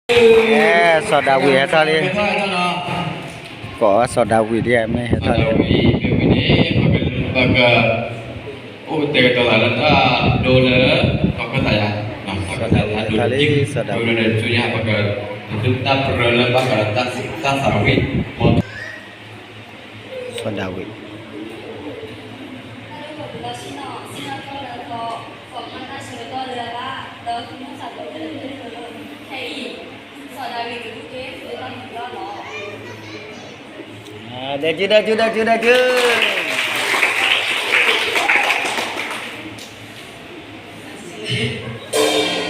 စီၤဒၤဝံးဟဲထီၣ်လံ, ကိးစီၤဒၤဝံးဒ်မ့ၢ်ဟဲထီၣ်လံ, ပက အိၣ်တဲာ်ကတီၤလၢတၢ်ဒိလၢ ကီၢ်ခၢၣ်သးယါ, စီၤဒၤဝံးဟဲထီၣ်လံ, စီၤဒၤဝံး, ပက တၢ်ပြၢလၢဘၣ်ဃးဒီးတၢ်သးဝံၣ်, စီၤဒၤဝံး ဒီးကၠူ ဒီးကၠူ ဒီးကၠူ ဒီးကၠူ တၢ်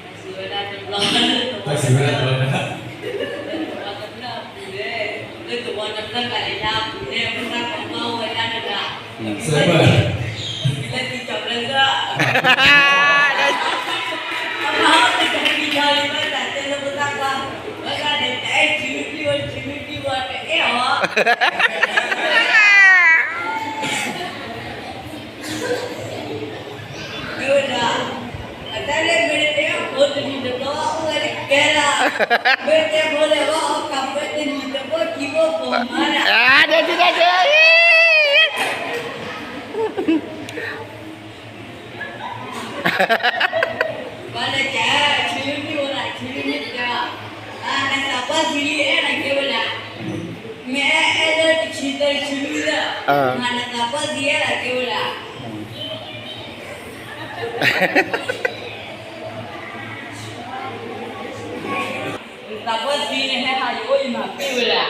စံးဝဲဒၣ်တဘျီ, လၢသဝီတဖျၢၣ်ကၤလံၤလါအပူၤန့ၣ် ဖိသၣ်ခွါမၢဝဲဒၣ်တဂၤ, လၢတံၤကၠီၤပျဲၢ်စၢ်, အမၤဟီၣ်တကပံၤဒီးလံ ဘၣ်သးတဲလၢဖိသၣ်ခွါ, ဘၣ်သးန့ၣ် တအဲၣ်ထံမ့ၢ်တံၢ်ဝဲ ထံမ့ၢ်တံၢ်ဝဲတအဲၣ်အီၤ မ့ၢ်ဝဲဒၣ်, အတၢ်လၢမ့ၢ်တဲအဖိတနံၤတဘျီ အိၣ်ဝဲတကဲလၢ်, မ့ၢ်တဲဖိလဲၣ်ဘၣ် အီၣ်ကးပှဲၤတနံၤတဘျီကံဘိဖိမၤဒၣ်, ဘၣ်လဲၣ်ကဲ, ဆံမ့ၢ်အိၣ်ဒၣ် ဆံမ့ၢ်တဲ, နသးပှၢ်သံလံအဲၣ်နၤကဲဝဲဒၣ်, မ့ၢ်အဲၣ်အဲၣ်လၢတဆံသၢဆံလွံၢ်လၢ, မ့ၢ်နသးပှၢ်သံအဲၣ်နၤကဲဝဲဒၣ် နသးပှၢ်သံန့ၣ် ဟဲဟးယအိၣ်ယမၤပ့ၢ်ဝဲဒၣ်,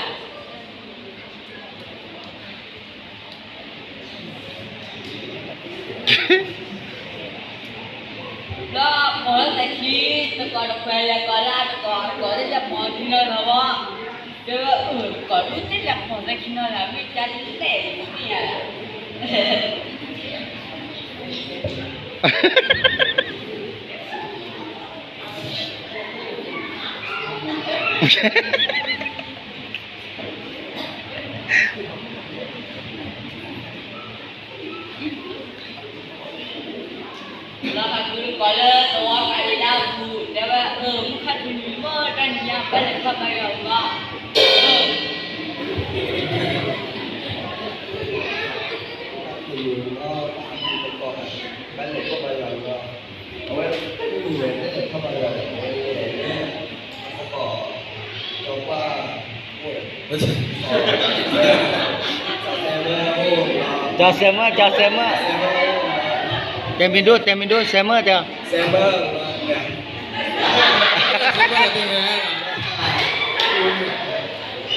လၢပိာ်လၢသးခံ, တကိးတခွဲးလဲၤကိးလၢတကိး, တကိးလၢယပိာ်ခံနီၤလီၤဘၣ်, ဒီးအၢ ကိးဒူၣ်သ့ၣ်လဲၤပိာ်သးခံနီၤလီၤ မ့ၢ်ကါဒ်လဲၣ်န့ၣ်, လီၤဃးကလုၢ်ကီးလၢသဝီကၤလံၤလါအပူၤ တဲဝဲ အၢ မုၢ်ခါတနံၤမ့ၢ်တၢ်နံၤညါ ဘၣ်လဲၤခီၣ်ဘါယွၤအဂီၢ်, ဘၣ်လဲၤခီၣ်ဘါယွၤအဂီၢ်, အဝဲတနံၤန့ၣ် တလဲၤခီၣ်ဘါယွၤန့ၣ် အဝဲလဲၤလၢ အကီၢ် စီၤပၤ ကၠီၤစဲမၢ, ကၠီၤစဲမၢ, တဲမ့ၢ်ဒိၣ် တဲမ့ၢ်ဒိၣ် စဲမၢတဲ,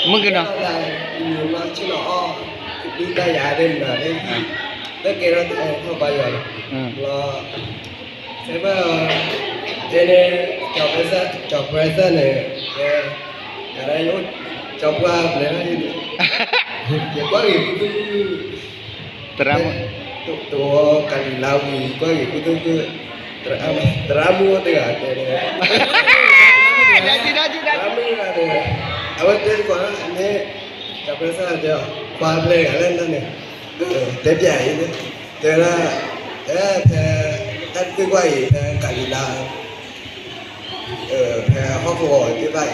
မုၢ်ကနီၤ တၢ်ယၤဒ်န့ၣ် လၢကဲထီၣ်တၢ်ခီၣ်ဘါယွၤလီၤ, လီၤ စဲမၢ တဲန့ၣ် ကၠီၤပှဲၤစၢ်န့ၣ် ကဲ ကရၢယအိၣ် ကၠီၤပှၢ်ပျဲၢ်ထီၣ်ယၤန့ၣ် ယကွၢ်ဂ့ၤဖုသူၣ်ဖုၣ် သရၣ်မုၣ် တဝီကၤလံၤလါဝံၤ ကွၢ်ဂ့ၤဖုသူၣ်ဖုၣ် သရၣ်မုၣ်အိၣ်တဂၤတဲန့ၣ် သရၣ်မုၣ်တဂၤန့ၣ် အဝဲတဲသကိးန့ၣ် ကၠီၤပှဲၤစၢ်တဲအီၤ ပှၤပျဲၢ်ဂၤလၢနၤန့ၣ် တဲပျဲအံၤ တဲဒၣ် ဖဲ တၢ်တကွၢ်အံၤ ဖဲကၤလံၤလါ ဖဲဟီၣ်ကဝီၤသ့ၣ်တဖၣ်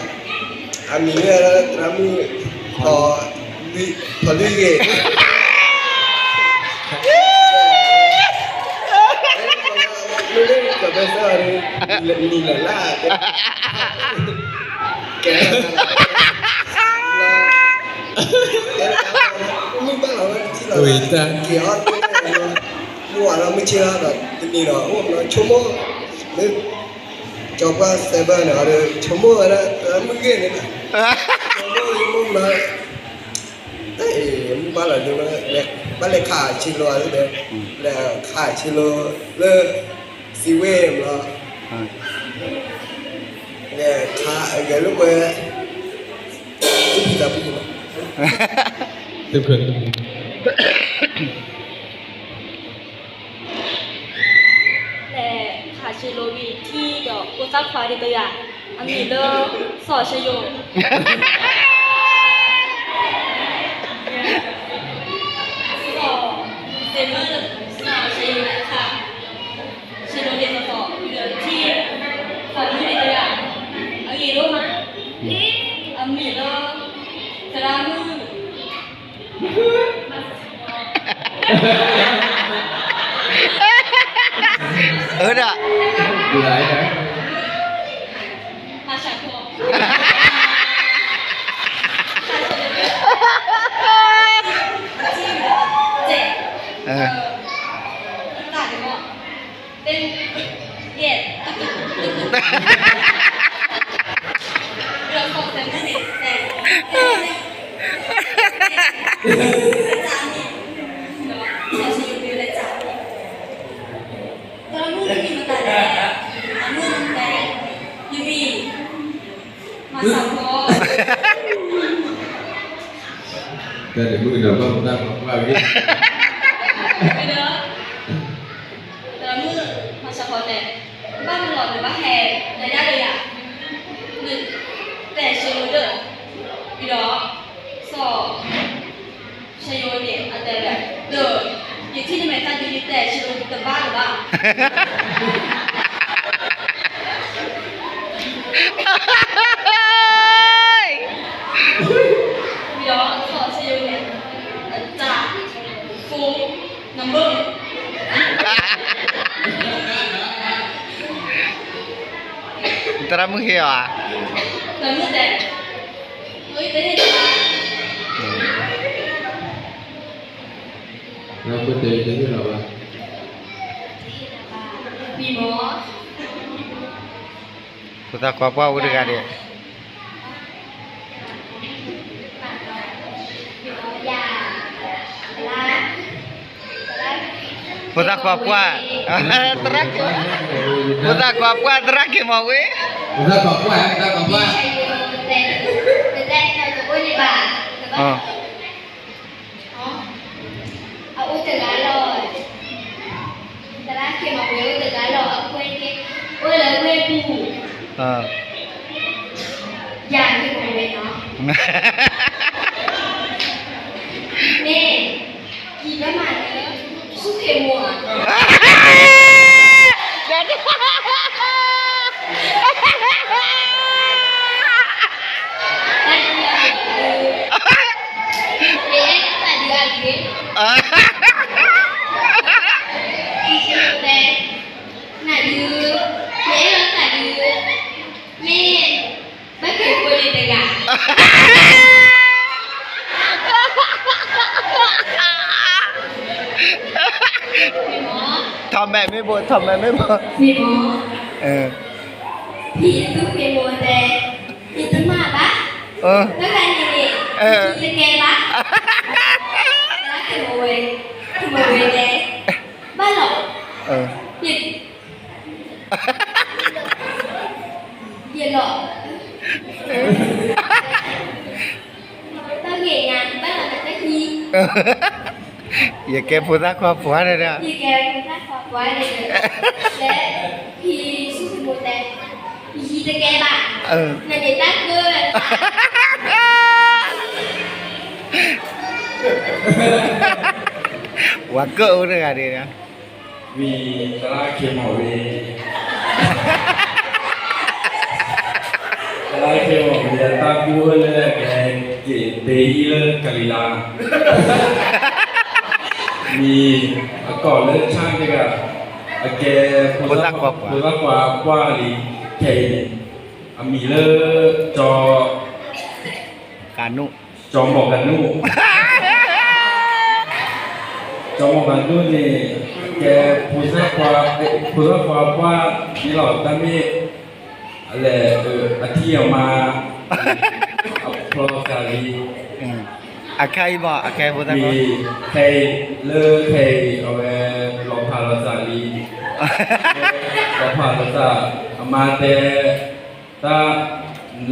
အံၤ အမံၤမ့ၢ်ဝဲဒၣ်သရၣ်မုၣ် ဖီလွံၢ်ဂ့ၤ မ့ၢ်လၢကၠီၤပှဲၤစၢ်န့ၣ် နံၤလၢ်လၢ်တဲ ကဲ မုၢ်ဘၣ်လီၤဝဲတထံၣ်လီၤ က့ၤအီၣ်တၢ် မုၢ်ဝၤလီၤမုၢ်ဆ့ၣ်လီၤဒီး တနံၤဒီး အိၣ်မနီၤဆိကမိၣ် မ့ၢ် ကၠီၤပှၢ်စဲဘၢၣ်န့ၣ် အီၤဒီး ဆိကမိၣ်ဝဲဒၣ် မုၢ်ဂ့ၢ်န့ၣ် ဆိကမိၣ်ယမိၢ်မနီၤ တၢ်အံၤ မုၢ်ဘၣ်လီၤဒိ ဘၣ်လဲၤခးဆံးလိၤအီၤဒီး လဲၤခးဆံးလိၤလၢ စံးဝ့ၢ်မနီၤ လဲၤခးအဂဲၤလိာ်ကွဲ သူၣ်ဖှံသးဖှံလီၤ လဲၤခးဆံးလိၤဝံၤထံၣ်ဒီးဖိသၣ်ခွါဒံးတဂၤ အမံၤလၢ စီၤၡယိၤ စီၤစ့မၢ စီၤၡယိၤ လဲၤခးဆံးလိၤဒံးသိးသိး ဒီးထံၣ် စီၤမုၢ်ဒံးတဂၤ အၢဒၣ် တၢ်တမုၣ်ဒီးဘၣ်မတၢ်ပှၤပှၢ်ဂ့ၤ တၢ်မုၣ်မၤစၢၤဖီတဲ, ဘၣ်မနုၤလီၤနဘၣ်ဟဲ နဒၣ်လၢယၤ, နတဲဆၢယိၤဒၢၣ်, ဒီး စီၤ ဆၢယိၤန့ၣ် အတဲဝဲ, ဒီး ယထံၣ်န့ၣ်မဲာ်တၢ်ဒုးယတဲဆၢယိၤတဘၣ်တဘၣ် ဒီးစီၤဆၢယိၤန့ၣ် အတၢ် phone number သရၣ်မုၣ်ဟ့ၣ်အီၤဧါ, သရၣ်မုၣ်တဲ, အတဟ့ၣ်တဘၣ်, သရၣ်မုၣ်တဲတဟ့ၣ်လီၤဘၣ်, ဖိသၣ်ခွါပှၢ်အိၣ်တဂၤဒံး ဖိသၣ်ခွါပှၢ်, သရၣ်က့ၤ, ဖိသၣ်ခွါပှၢ် သရၣ်က့ၤမီၤဝ့ၢ်, ဖိသၣ်ခွါပှၢ် ဖိသၣ်ခွါပှၢ်, အအိၣ်တဂၤလီၤ, သရၣ်က့ၤမီၤဝ့ၢ်အိၣ်တဂၤလီၤ အကွဲက့ၤ, အိၣ်လၢဝ့ၢ်ပူၤ, ယၤက့ၤမီၤဝ့ၢ်နီၤ, မ့ၢ် ယဘၣ်မၤလၢ ဆူၣ်ခ့မိၢ်ဧါ, တၢ်ဒုးအဂ့ၤ, ယအဲၣ်တၢ်ဒုးအဂ့ၤ, ယတဲ, နဒုး, ယအဲၣ်လီၤတၢ်ဒုး, မ့ၢ် ဘၣ်က့ၤဖိန့ၣ်တဂၤ ထီၣ်မဲာ်မ့ၢ်ဘိး ထီၣ်မဲာ်မ့ၢ်ဘိး, ဖံသူၣ်ဖံမိၢ်တဲ, ယတမၤဘၣ်, တဂၤန့ၣ်န့ၣ်, ယတကဲဘၣ်, သရၣ်က့ၤမီၤဝ့ၢ်, က့ၤမီၤဝ့ၢ်တဲ, ဘၣ်လီၤ, ယ ယလီၤ, တၢ်ဂ့ၢ်ညါ ဘၣ်လီၤနတၢ်ခံ, ယကဲဖိသၣ်ခွါပှၢ်န့ၣ်ဒီး, ယကဲဖိသၣ်ခွါပှၢ်န့ၣ်ဒီး, လၢဖံဆူၣ်ဖံမိၢ်တဲ, ယတကဲဘၣ်, နန့ၣ်တၢ်ကၢၢ် ဝၤကၢၣ်အိၣ်တဂၤဒံး, ဝံၤသရၣ်ခ့မီၣ်ဝ့ၢ်, သရၣ်ခ့မီၣ်ဝ့ၢ် အတၢ်ကူၣ်အိၣ်လၢအကဲက့ၤတ့အံၤလၢကလံၤလါ, မ့ၢ်အကိးလၢဆၣ်တဂၤ, အကဲ ဖိသၣ်ခွါပှၢ်လံ, ခဲအံၤန့ၣ်, အမံၤလၢ ကၠီ ကနူၣ်, ကၠီမီၢ်ကနူၣ်, ကၠီမီၢ်ကနူၣ်န့ၣ်, ကဲ ဖိသၣ်ခွါ, ဖိသၣ်ခွါပှၢ်န့ၣ်လီၤ, တၢ်မ့ၢ် အလဲၤ, အထံၣ်အမါ, အဖျီသးလံ, အခဲအံၤမ့ၢ် အခဲဖိသၣ်ခွါ, ခဲအံၤ, လၢခဲအံၤ အဝဲလီၤဖးလီၤသးလံ, လီၤဖးလီၤသး, အမါတဲ တၢ်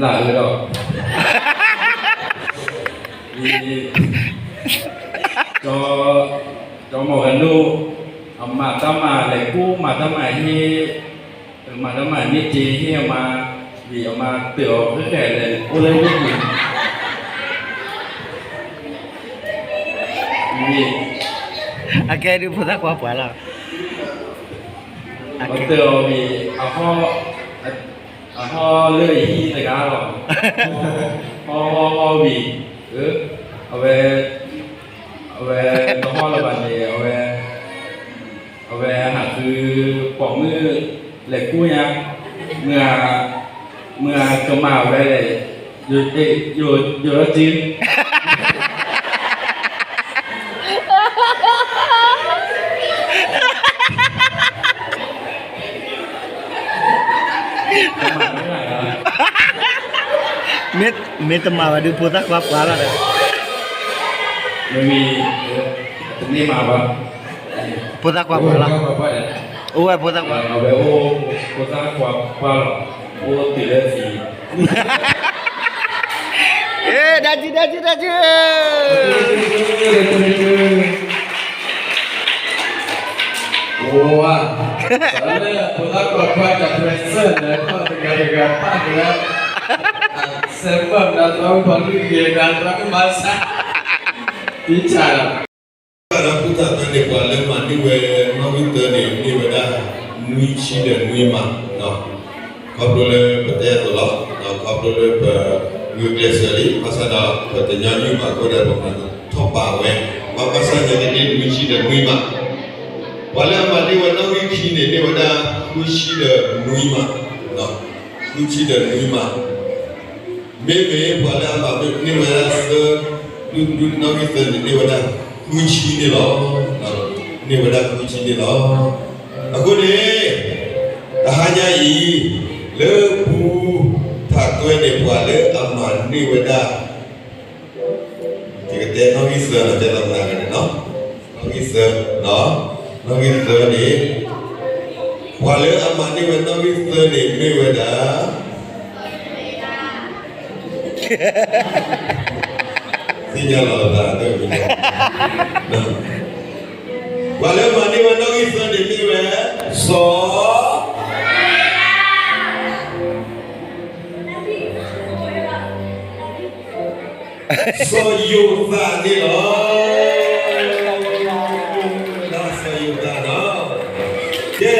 လၢအၢဒီး, ကၠီမီၢ်ကနူၣ်, အမၤတၢ်မၤလဲၤကူၣ်မၤတၢ်မၤဟ့ၣ်, မၤတၢ်မၤန့ၢ်က့ၤဟ့ၣ်အမါ, ဝံၤအမါတၢၢ်အီၤဃဲၣ်ဃဲၣ်လဲၣ် အိၣ်လၢဝ့ၢ်ပူၤ, ဝံၤ, အကဲဒုးဖိသၣ်ခွါပှၢ်လီၤ, အတၢၢ်အီၤဝံၤ, အဟီၣ်, အဟီၣ်လၢအဟံၣ်တဂၤလီၤ, ဟီၣ်ဟီၣ်ဟီၣ်ဝံၤ, အဝဲ အ အဝဲတဟီၣ်လၢၤဘၣ်န့ၣ် အဝဲ, အဝဲဟးဃုပိာ်မုၣ်လဲၤကူၣ်ညါ, မုၢ်ဧါ, မုၢ်ဧါကမၣ်ဝဲလဲၣ်, ယိၤ, ယိၤလၢက့ မ့ၢ်တမၤဘၣ်ဒုးဖိသၣ်ခွါပှၤလီၤဒီး, မ့မ့ၢ်, တမ့ၢ်မၤဘၣ်, ဖိသၣ်ခွါပှၤလီၤ, အိၣ်ဝဲဖိသၣ်ခွါ, အဝဲအိၣ်ဖိသၣ်ခွါပှၤလီၤ, အိၣ်တုၤလၢသံ, အဲ, တၢ်စု, တၢ်စု, တၢ်စု. ဝါ, လၢဖိသၣ်ခွါပှၤတၢ်ပြဲးစၢၢ်လၢ ထီၣ်တဂၤတဂၤပၣ်တဂၤ, စဲးပၢၢ်နၤသရၣ်မုၣ်ပှၤလွံၢ်ဂ့ၤ နၤသရၣ်မုၣ်မၤစၢ်, တံၢ်ဆၣ်လီၤ. ဒီးပူထၣ်သၢန့ၣ် ပှၤလၢမၤန့ၢ်ဝဲနီၣ်ဂံၢ်သၢန့ၣ် န့ၢ်ဝဲဒၣ် နွံဆံဒီးနွံမး, ခီဖျိလၢပတဲအသိးလီၤ, ခီဖျိလၢပဂုာ်ကျဲးစၢးလံ, ဘၣ်ဆၣ်ဒီးပတညီနုၢ်ဘၣ်အဃိဒီး ပမၤထီၣ်ပာ်ဝဲ, ဘၣ်ဆၣ်ညါန့ၣ် နွံဆံဒီးနွံမး, ပှၤလၢအမၤန့ၢ်ဝဲနီၣ်ဂံၢ်ခံန့ၣ် န့ၢ်ဝဲဒၣ် ဃုဆံဒီးနွံမး, ဃုဆံဒီးနွံမး, မ့မ့ၢ်ပှၤလၢအမၤန့ၢ်ဝဲဒၣ်သၢ, ဒူဒူနီၣ်ဂံၢ်သၢန့ၣ် န့ၢ်ဝဲဒၣ်ဃုဆံန့ၣ်လီၤ, န့ၢ်ဝဲဒၣ်ဃုဆံန့ၣ်လီၤ. အဃိန့ၣ် တဟါညါအံၤ လၢပူထၣ်သွဲန့ၣ် ပှၤလၢအမၤန့ၢ်ဝဲဒၣ် ယကတဲနီၣ်ဂံၢ်သၢလီၤ တဲလီၤမနၤဂၤန့ၣ်နီၤ, နီၣ်ဂံၢ်သၢ, နီၣ်ဂံၢ်သၢန့ၣ် ပှၤလၢအမၤန့ၢ်ဝဲနီၣ်ဂံၢ်သၢန့ၣ် မ့ၢ်ဝဲဒၣ် သ့ၣ်ညါလီၤသး, ပှၤလၢမၤန့ၢ်ဝဲနီၣ်ဂံၢ်သၢန့ၣ်မ့ၢ်ဝဲ စီၤ စီၤယိၤသးန့ၣ်လီၤ. စီၤယိၤသးနီၤ, ကဲ,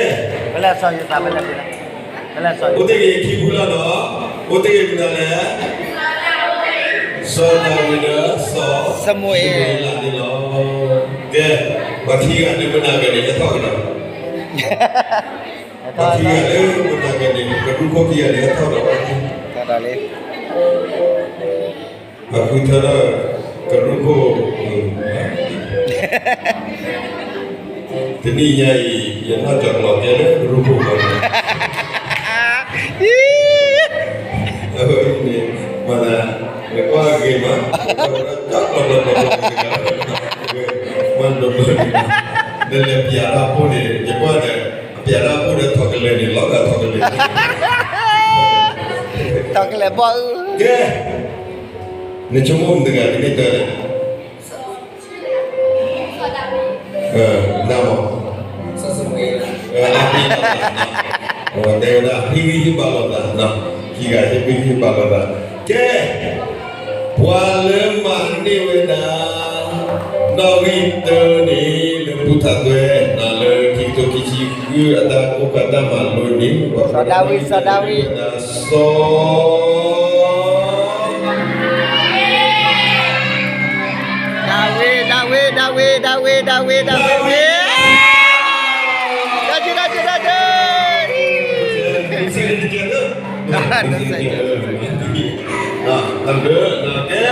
အိၣ်တ့ၢ်ဂ့ၤခံဖုလီၤနီၤ, အိၣ်တ့ၢ်ဂ့ၤမနုၤလဲၣ်, စီၤဒၤဝံးဒီး စီၤ စမူၤအ့လးန့ၣ်လီၤ. ကဲ, ပှၤခံဂၤလၢမနၤဂၤန့ၣ် ဟဲထီၣ်ကဒီး, ပှၤခံဂၤလၢမနၤဂၤန့ၣ် ကရူၢ်ခိၣ်ခံဂၤန့ၣ် ဟဲထီၣ်ဒီးပှၤခံဂၤ ပှၤဃုထၢထီၣ်ကရူၢ်ခိၣ်, တနံၤညါအံၤ ယနီၢ်ကီၤကျီၤကဲလၢကရူၢ်ခိၣ်မး, အဝဲန့ၣ် မၤသး နကွၢ်ဂ့ၤမး, ကီၤကျီၤကျီၤကျီၤကျီၤ, မၤဒိးဘၢန့ၣ်, နလဲၤပျးတၢ်ဖိန့ၣ် ယကွၢ်ဒီး ပျးတၢ်ဖိဒီးထီၣ်ကလဲာ်န့ၣ် လီၤဂာ်ထီၣ်ကလဲာ်, ထီၣ်ကလဲာ်ဘီၣ်အု, ကဲ, နဆိကမိၣ်မတဂၤတမ့ၢ်တၢ်လဲၣ်, နမ့ၢ်, တဲဝဲဒၣ် ဟ့ၣ်ဂံၢ်ဟ့ၣ်ဘါလိာ်သး, ခံဂၤဟ့ၣ်ဂံၢ်ဟ့ၣ်ဘါလိာ်သး, ကဲ, ပှၤလၢမၤန့ၢ်ဝဲဒၣ် နီၣ်ဂံၢ်တၢန့ၣ် လၢပူထၣ်သွဲ လၢခံကထိခံဆံဃု အတၢ်ကိၢ်ခါတၢ်မၤလိန့ၣ် စီၤဒၤဝံး, စီၤဒၤဝံး, စီၤ ဒၤဝံး, ဒၤဝံး, ဒၤဝံး, ဒၤဝံး, ဒၤဝံး, ဒၤဝံး, တၢ်ဒၣ်, တၢ်ဒၣ်, တၢ်ဒၣ်, တၢ်ဒၣ်, တၢ်ဒၣ်, ကဲ,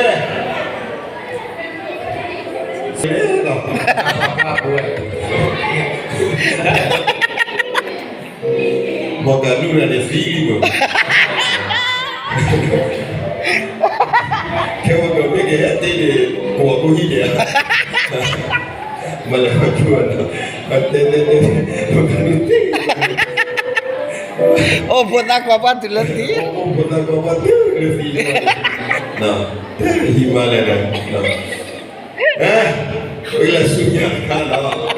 မ့ၢ်ကလူၤန့ၣ်သံလံမး, ခဲမ့ၢ်ကမ့ၢ်ကဟဲတ့ၢ်န့ၣ် ကိးကိးဟံၣ်န့ၣ်ဧါ, မၤလၢပှၤထူၣ်ဘၣ်နီၤ, တဲတဲတဲ, အိၣ်ဖိသၣ်ခွါပှၢ်တုၤလၢသံ, အိၣ်ဖိသၣ်ခွါပှၢ်တုၤလၢသံ, တၢ်ဟံးမးလဲၣ်ဒီး, ပကလဲၤဆူညါတခါလီၤ.